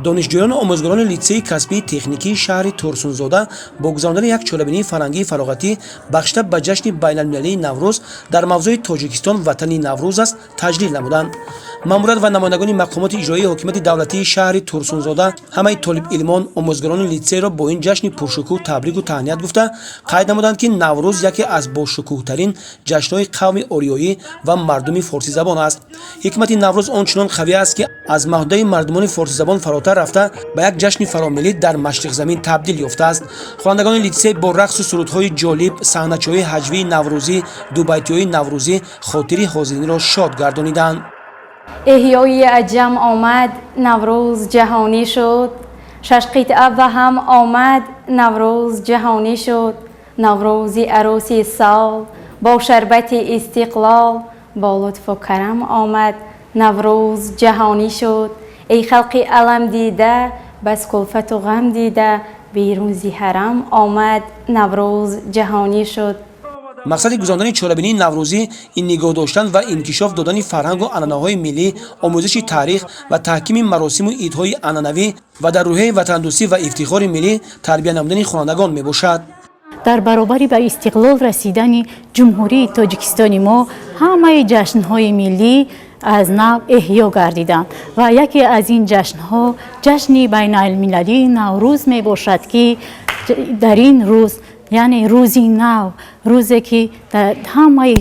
Донишҷӯёну омӯзгорони литсейи касбии техникии шаҳри Турсунзода бо гузарондани як чорабинии фарҳангии фароғатӣ, бахшида ба ҷашни байналмилалии Наврӯз, дар мавзӯи «Тоҷикистон ватани Наврӯз аст» таҷлил намуданд. Маъмурият ва намояндагони мақомоти иҷроии ҳокимияти давлатии шаҳри Турсунзода ҳамаи толибилмон, омӯзгорони литсейро бо ин ҷашни пуршукӯҳ табрику таҳният гуфта, қайд намуданд, ки Наврӯз яке аз бошукӯҳтарин ҷашнҳои қавми ориёӣ ва мардуми форсизабон аст. Ҳикмати Наврӯз он чунон қавӣ аст, ки аз маҳдудаи мардумони форсизабон фаротар рафта, ба як ҷашни фаромиллӣ дар машриқзамин табдил ёфтааст. Хонандагони литсей бо рақсу сурудҳои ҷолиб, саҳначоии ҳаҷвии наврӯзӣ, дубайтиҳои наврӯзӣ хотири ҳозиринро шод гардониданд. Эҳёи аҷам омад, Наврӯз ҷаҳонӣ шуд. Шаш қитъа ба ҳам омад, Наврӯз ҷаҳонӣ шуд. Наврӯзи арӯси сол бо шарбати истиқлол, бо лутфу карам омад, Наврӯз ҷаҳонӣ шуд. Эй халқи алам дида, бас кулфату ғам дида, берун зи ҳарам омад, Наврӯз ҷаҳонӣ шуд. Мақсади гузарондани чорабинии наврӯзӣ ин нигоҳ доштан ва инкишоф додани фарҳангу анъанаҳои миллӣ, омӯзиши таърих ва таҳкими маросиму идҳои анъанавӣ ва дар рӯҳияи ватандӯстӣ ва ифтихори миллӣ тарбия намудани хонандагон мебошад. Дар баробари ба истиқлол расидани Ҷумҳурии Тоҷикистони мо ҳамаи ҷашнҳои миллӣ аз нав эҳё гардиданд ва яке аз ин ҷашнҳо ҷашни байналмилалии Наврӯз мебошад, ки дар ин рӯз, яъне рӯзи нав, рӯзе ки ҳамаи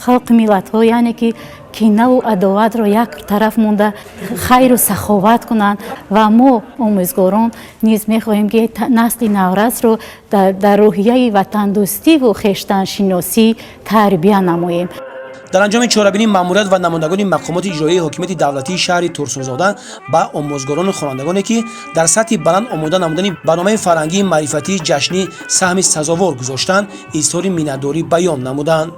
халқи миллатҳо, яъне ки кинаву адоватро як тараф монда, хайру саховат кунанд. Ва мо, омӯзгорон, низ мехоҳем, ки насли наврасро дар рӯҳияи ватандӯстиву хештаншиносӣ тарбия намоем. Дар анҷоми чорабинӣ маъмурият ва намояндагони мақомоти иҷроии ҳокимияти давлатии шаҳри Турсунзода ба омӯзгорону хонандагоне, ки дар сатҳи баланд омода намудани барномаи фарҳангии маърифатии ҷашнӣ саҳми сазовор гузоштанд, изҳори миннатдорӣ баён намуданд.